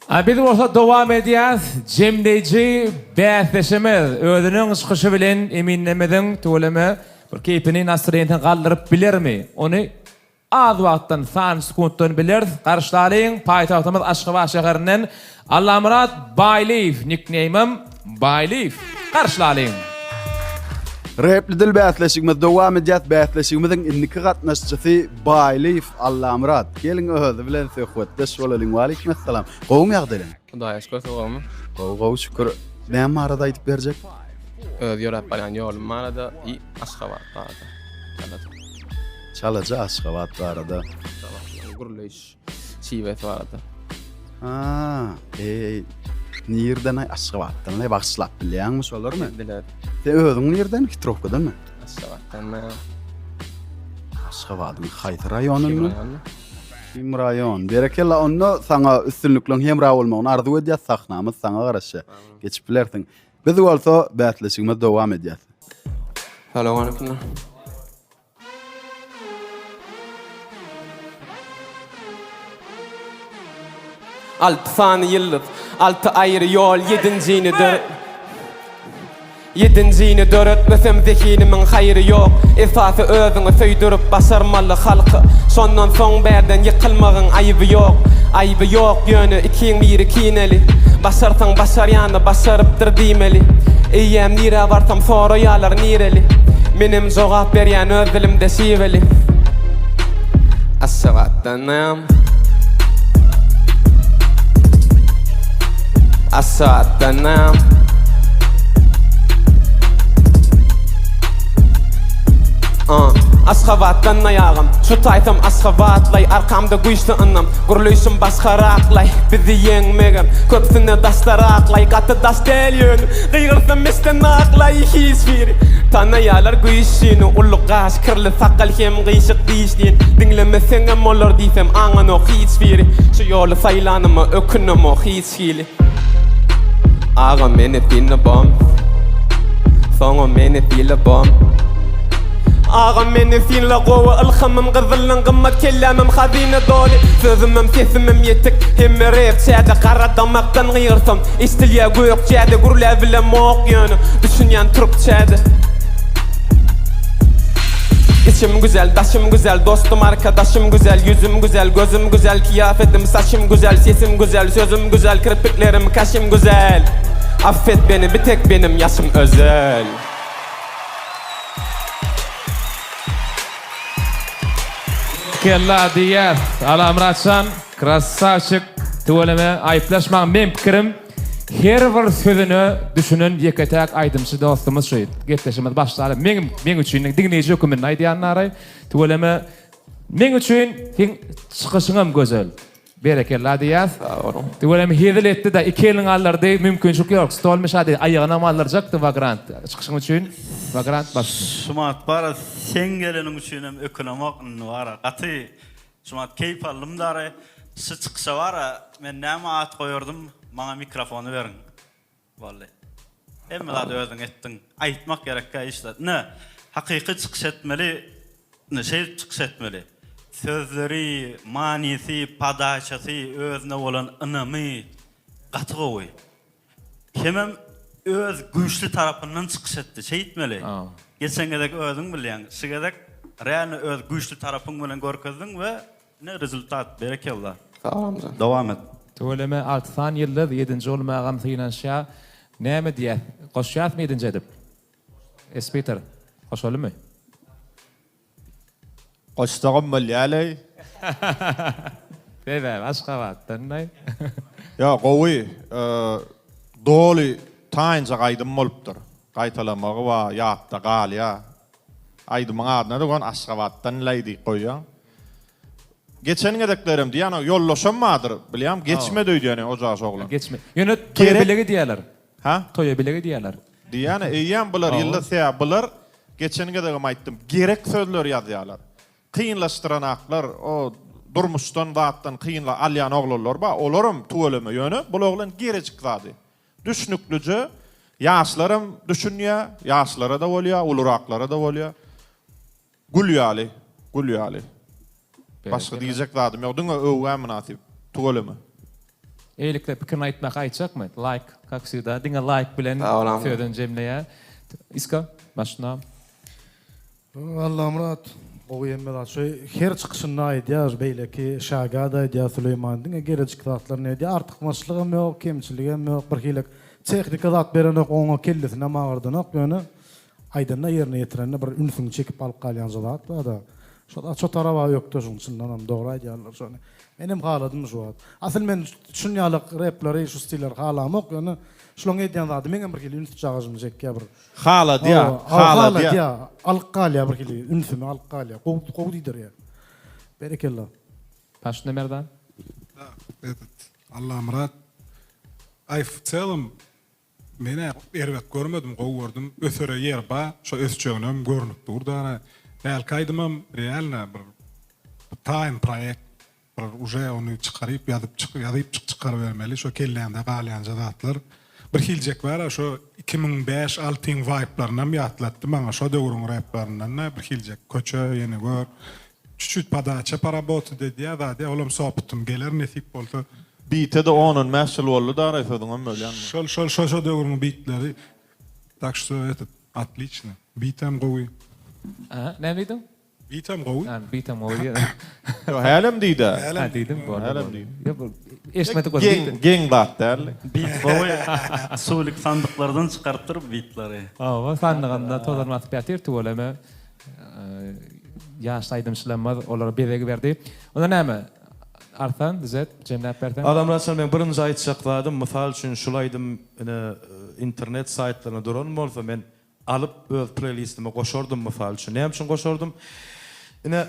A biz bolsa dowam edýäs. Jemleýji bäsdeşimiz özüniň çykyşy bilen eminlerimiziň tüweleme bir keýpini, nastroýeniýesini galdyryp bilermi? Ony az wagtdan, san sekuntdan bileris. Garşylalyň, paýtagtymyz Aşgabat şäherinden Allamyrat Baýlyýew, nikneýmim Baýlyýew. Garşylalyň! Repli dil bäsleşigimiz dowam edýär. Bäsleşigimiziň indiki gatnaşyjysy Baýlyýew Allamyrat. Geliň özi bilen söhbetdeş bolalyň. Waleýkim essalam. Gowumy ýagdaýlaň? Hudaýa şükür siz gowumy? Gowy gowy şükür. Näme barada aýdyp berjek? Öz ýöräp barýan ýolum barada i Aşgabat barada. Çalaja. Çalaja Aşgabat barada. Aşgabatlaryň gürleýiş şiwesi barada. Ha, eý, nirden aý Aşgabatdan aý bagyşlap bilýäňmi şolarmy? Biler. Sen özüň nirden? Hitrowkadanmy? Aşgabatdan men. Aşgabadyň haýsy raýonyndan? Kim raýon. Berekella onda saňa üstünlikleň hemra bolmagyny arzuw edýäs sahnamyz saňa garaşýar. Geçip bilersiň. Biz bolsa bäsleşigimizi dowam edýäs. Salowmaleýkim. Alty sany ýyldyz, alty aýry ýol, ýedinjini döret. Ýedinjini döretmesem zehinimiň haýry ýok. Esasy özüňi söýdürip başarmaly halky. Şondan soň bärden ýykylmagyň aýby ýok. Aýby ýok ýöne ikiň biri kineli. Başarsaň başarýana başarypdyr diýmeli. Eýýäm nirä barsam soraýalar nireli. Menem jogap berýän öz dilimde şiweli. Aşgabatdanam. Aşgabatdanam. Aşgabatdan aýagym Şu taýsam Aşgabatlaý Arkamda güýçli ynam Gürleýşim başgaraklaý Bizi ýeňmegem Köpüsine daşdaraklaý Gaty daş däl ýöne Gygyrsam eşden aklaý Hiç biri Tanaýalar güýçlini Uly gaş kirli sakgal hem gyşyk dişli Diňlemeseňem olar diýsem aňanok hiç biri Şu ýoly saýlanyma ökünemok hiç hili Agam meni synla bom Soňam meni syla bom Agam meni synla gowy ylhamym gyzyldan gymmat kellämem hazyna doly Sözümem sesimem ýetik hemme repçäde gara damakdan gygyrsam eşdilýä gökjäde gürläbilemok ýöne düşünýän türkçäde. İçim güzel, daşım güzel, dostum arkadaşım güzel, yüzüm güzel, gözüm güzel, kıyafetim, saçım güzel, sesim güzel, sözüm güzel, kirpiklerim, kaşım güzel. Affet beni, bir tek benim yaşım özel. Kella diýýäs. Alamyratjan, krassawçik, tüweleme, aýyplaşmaň, meň pikirim, Her bir sözüne düşünen ýeke-täk aýdymçy dostumyz şu gepleşigimizi başlaly. Meň meň üçin diňleýji höküminde aýdýan naraý. Tüweleme meň üçin seň çykyşyňam gözel. Berekella diýýäs. Sag boluň. Tüweleme hezil etdi-de iki elini galdyrdy. Mümkinçilik ýok. Stol mişady aýagynam galdyrjakdy Wagrant çykyşyň üçin. Wagrant başla. Şumat bara seň geleniň üçinem ökünemok indi bara gaty Şumat keýp aldym dary. Şu çykyşa bara men näme at goýardym maňa mikrofony beriň. Boldy. Hemme zady özüň etdiň. Aýtmak gerekkä hiç zat. Ine hakyky çykyş etmeli ine şeýdip çykyş etmeli. Sözleri, manysy, podaçasy, özüne bolan ynamy gaty gowy. Hemem öz güýçli tarapyndan çykyş etdi. Şeýtmeli. Geçen gezek özüň bilýäň. Şu gezek realno öz güýçli tarapyň bilen görkezdiň we ine rezultat. Berekella. Sag bol Hamza. Dowam et. Tüweleme alty sany ýyldyz ýedinji bolmagam synanyşýa näme diýýäs goşýasmy ýedinji edip Espiter goşalymy. Goşsagam bolýaleý. Sebäbi Aşgabatdandaý. Ýa gowy doly taýynjak aýdym bolupdyr. Gaýtalamagy bar, ýatda galýa. Aýdymyň adyna-da gon Aşgabatdanlaý diýip goýýaň. Geçen gezeklerem diýýän ýoldaşam bardyr, bilýäň, geçmedi öýdýän o jaş oglan. Geçme. Ýöne toýa bile gidýärler. Hä? Toýa bile gidýärler. Diýýän, eýýäm bular ýylda sebäbi bular geçen gezegem aýtdym, gerek sözleri ýazýarlar. Kynlaşdyranaklar, o durmuşdan zatdan kynla alýan oglanlar bar, olaram tüweleme, ýöne bul oglan gerejik zady. Düşnüklije, ýaşlaram düşünýär, ýaşlara-da bolýar, uluraklara-da bolýar. Gül ýaly, gül ýaly. Başga diýjek zadym ýok, diňe öwgä mynasyp. Tüweleme. Eýlikde pikirini aýtmak aýtjakmy? Laýk, kak wsegda, diňe laýk bilen sözüni jemleýär. Iska, başyna. Allamyrat gowy hemme zat şu her çykyşynda aýdýar beýleki Şagada aýdýar Süleýman diňe gerejik zatlaryny aýdýar artykmaçlygam ýok kemçiligem ýok bir hili tehnika zat berenok oňa kellesinem agyrdanok ýöne aýdanda ýerine ýetirende bir ünsüňi çekip alyp galýanja zat barda şo zat şo taraba ökde şuň çyndanam dogry aýdýarlar şony menem haladym şu wagt asyl men şun ýaly repleri şu stilleri halamok ýöne şulaň edýän zady meňem bir hili üns jagajymy çekýär bir Haladýa, haladýa. Haladýa, alyp galýa bir hili ünsümi alyp galýa. Gowy, gowy diýdirýär. Berekella. Başynda Merdan. Da, этот, Allamyrat. Aý, w celom, men-ä erbet görmedim, gowy gördüm. Ösere ýer ba, şo ösjeginem görnüp dur dara. Hälki aýdymam realno bir taýyn proýekt. Bir uje ony çykaryp ýazyp çyk ýazyp çyk çykarybermeli şo kelläňde galýanja zatlar. Bir hiljek bara şo 2005 altyň waýblarynam ýatlatdy maňa şo döwrüň replaryndan-da bir hiljek köçe ýene gör çüçüt podaça porabotat edýä zat ýa olam s opytym geler nesip bolsa. Bite-de on-on bäş ýyl boldy daraý sözüňem bölýän. Şol şol şo şo döwrüň bitleri tak şto etot otliçno bitem gowy. Aha näme diýdiň? Bitem gowy. Ha, bitem gowy diýýär. Ýok, hälem diýdä. Ha, diýdim, boldy. Hälem diýdim. Ýok, bu eşitmedik bolsa Geň, geň zat däl. Bit gowy. Suwlik sandyklardan çykarypdyr bu bitleri. Hawa, sandygynda tozan basyp ýatyr tüweleme. Ýaş aýdymçylarymyz olara bezeg berdi. Onda näme? Arslan, düzet, jemläp berseň. Adamlar şol meň birinji aýtjak zadym, mysal üçin şul aýdym ine internet saýtlarynda duran bolsa men Alyp öz pleýlistime goşardym mysal üçin. Näme üçin goşardym? Ine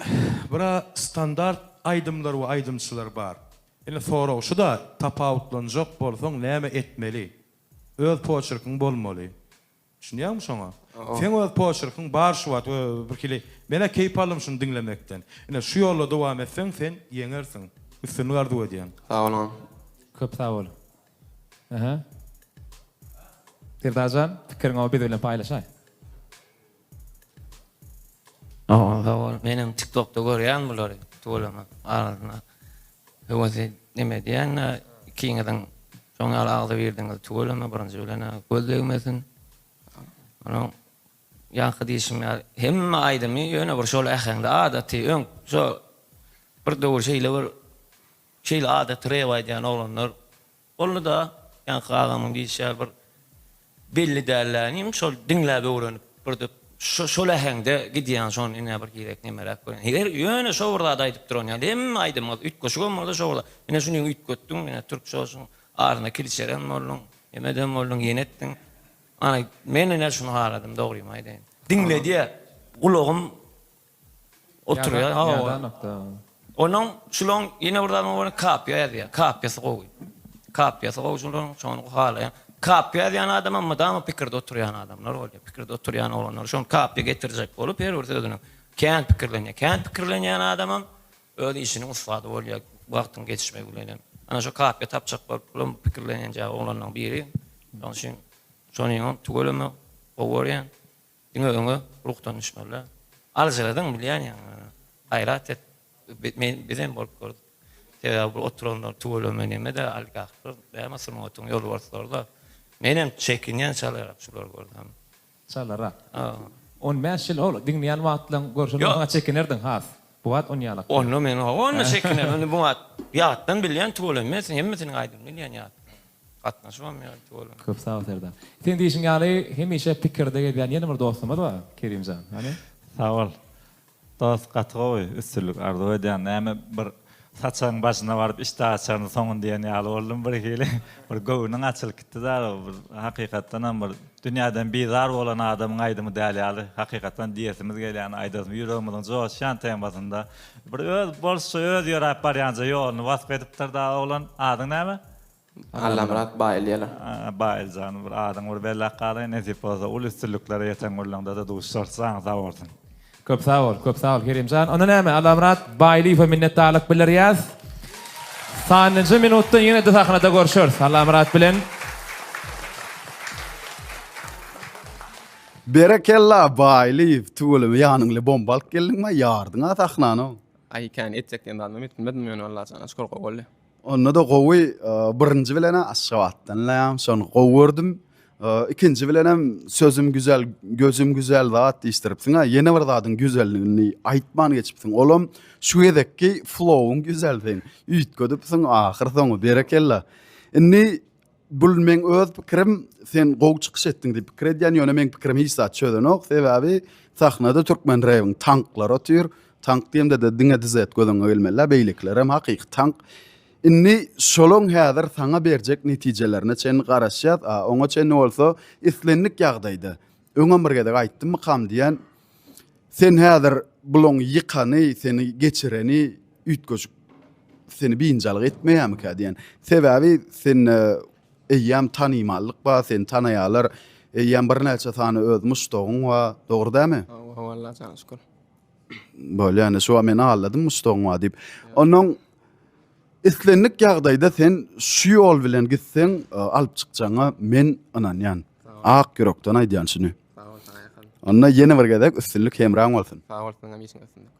bira standart aýdymlar we aýdymçylar bar. Ine sorag şuda tapawutlanjak bolsaň näme etmeli? Öz poçerkiň bolmaly. Düşünýäňmi şoňa? Seň öz poçerkiň bar şu wagt we birhili menä keýp aldym şuny diňlemekden. Ine şu ýolda dowam etseň sen ýeňersiň. Üstünlik arzuw edýän. Sag boluň. Köp sag bol. Aha. Serdarjan, pikiriňi biz bilen paýlaşaý. Hawa, sag bol. Menem TikTokda görýän bulary. Tüweleme. Arasynda höwes neme edýän-de, ikiňiziň şoň ýaly agzybirdigiňiz tüweleme birinji bilen-ä göz degmesin. Onuň ýaňky diýşim ýaly hemme aýdymy ýöne bir şol äheňde adaty öň şo bir döwür şeýle bir Şeýle adaty rep aýdýan oglanlar boldy-da, ýaňky agamyň diýşi ýaly bir belli dällänim şol diňläp öwrenip birde şo şol äheňde gidýän şony ine bir gezek nemeräk görýän. Her ýöne şo bir zady aýdyp duran ýaly hemme aýdymyňyz üýtgeşigem bolsa şo bir zat. Ine şunyňy üýtgetdiň, ine türk şoşuň aryna kilçerem bolduň, nemedem bolduň, ýene etdiň. Ana men ine şuny haladym dogrymy aýdaýyn. Diňledýä gulagym Oturýar, hawa. Onuň şulaň ýene bir zadyň bar, kapýa ýazýar. Kapýasy gowy. Kapýasy gowy şulaň, şony halaýan. Kapýa ýazýan adamam mydama pikirde oturýan adamlar bolýar. Pikirde oturýan oglanlar şony kapýa getirjek bolup her bir sözüni kän pikirlenýär. Kän pikirlenýän adamam öz işiniň ussady bolýar wagtyň geçmegi bilenem. Ana şo kapýa tapjak bolup bulam pikirlenýän oglanlaryň biri. Şonuň üçin şonyňam tüweleme gowy görýän. Diňe öňe ruhdan düşmeli. Aljyradyň bilýän ýaňy. Gaýrat et. Men bizem bolup gördük. Sebäbi bu oturanlar tüweleme neme-de oligarhlar, näme sungatyň ýolbarslary-da. Menem çekinýän çalarak şulary görsem. Çalarak. On bäş ýyl ol diňleýän wagtlaň görşen bolsaň çekinerdiň has. Bu wagt on ýalak. Onda men onda çekinerin. Indi bu wagt ýatdan bilýän tüweleme men hemmesiniň aýdymyny bilýän ýatdan. Gatnaşybam ýok tüweleme. Köp sag bol Serdar. Seň diýşiň ýaly hemişe pikirde gezýän ýene bir dostumyz bar Kerimjan. Hany? Sag bol. Dost gaty gowy üstünlik arzuw edýän. Näme bir saçagyň başyna baryp işdä açaryny soňuny diýen ýaly boldum birhili. Bir göwnüň açylyp gitdi da bir hakykatdanam bir dünýäden bizar bolan adamyň aýdymy däl ýaly hakykatdan diýesimiz gelýän aýdasymyz ýüregimiziň joşýan temasynda bir öz bolşy öz ýöräp barýanja ýoluny wasp edipdir da oglan. Adyň näme? Allamyrat Baýly ýaly. Baýly jan bir adyň bir belläp galaýyn nesip bolsa uly üstünliklere ýeten günleňdede duşarys janyň sag bolsun. Köp sag bol, köp sag bol Kerimjan. Onda näme Allamyrat Baýlyýewe minnetdarlyk bildirýäs. Sanlyja minutdan ýene-de sahnada görşeris Allamyrat bilen. Berekella Baýlyýew tüweleme ýanyň ile bomba alyp geldiňmi ýardyňa sahnany. Aý kän etjek diýen zadymam etmedim ýöne Allajana şükür gowy boldy. Onda-da gowy birinji bilen-ä Aşgabatdan laýam şony gowy gördüm. Ikinji bilenem sözüm güzel, gözüm güzel zat diýişdiripsiň-ä. Ýene bir zadyň güzelligini aýtman geçipsiň. Olam şu gezekki flowyň güzel seň. Üýtgedipsiň ahyr soňy berekella. Indi bul meň öz pikirim, sen gowy çykyş etdiň diýip pikir edýän, ýöne meň pikirim hiç zat çözenok. Sebäbi sahnada türkmen rebiň tanklary otyr. Tank diýemde-de diňe DZ göz öňüňe gelmeli-dä, beýlekilerem hakyky tank. Indi şolaň häzir saňa berjek netijelerine çenli garaşýas, a oňa çenli bolsa islendik ýagdaýda, öňem bir gezek aýtdymmykam diýýän, sen häzir bulaň ýykany, seni geçireni üýtgeşik seni biynjalyk etmeýärmikä diýýän. Sebäbi sende eýýäm tanymallyk bar, seni tanaýarlar, eýýäm birnäçe sany öz muşdagyň bar, dogry dälmi? Hawa, hawa, Alla jana şükür. Bolýa, indi şu wagt meni aldadyň muşdagyň bar diýip. Onnoň Islendik ýagdaýda sen şu ýol bilen gitseň alyp çykjagyňa men ynanýan. Ak ýürekden aýdýan şuny. Sag bol saňa ýakan. Onda ýene bir gezek üstünlik hemraň bolsun. Sag bol siziňem işiňizde üstünlik.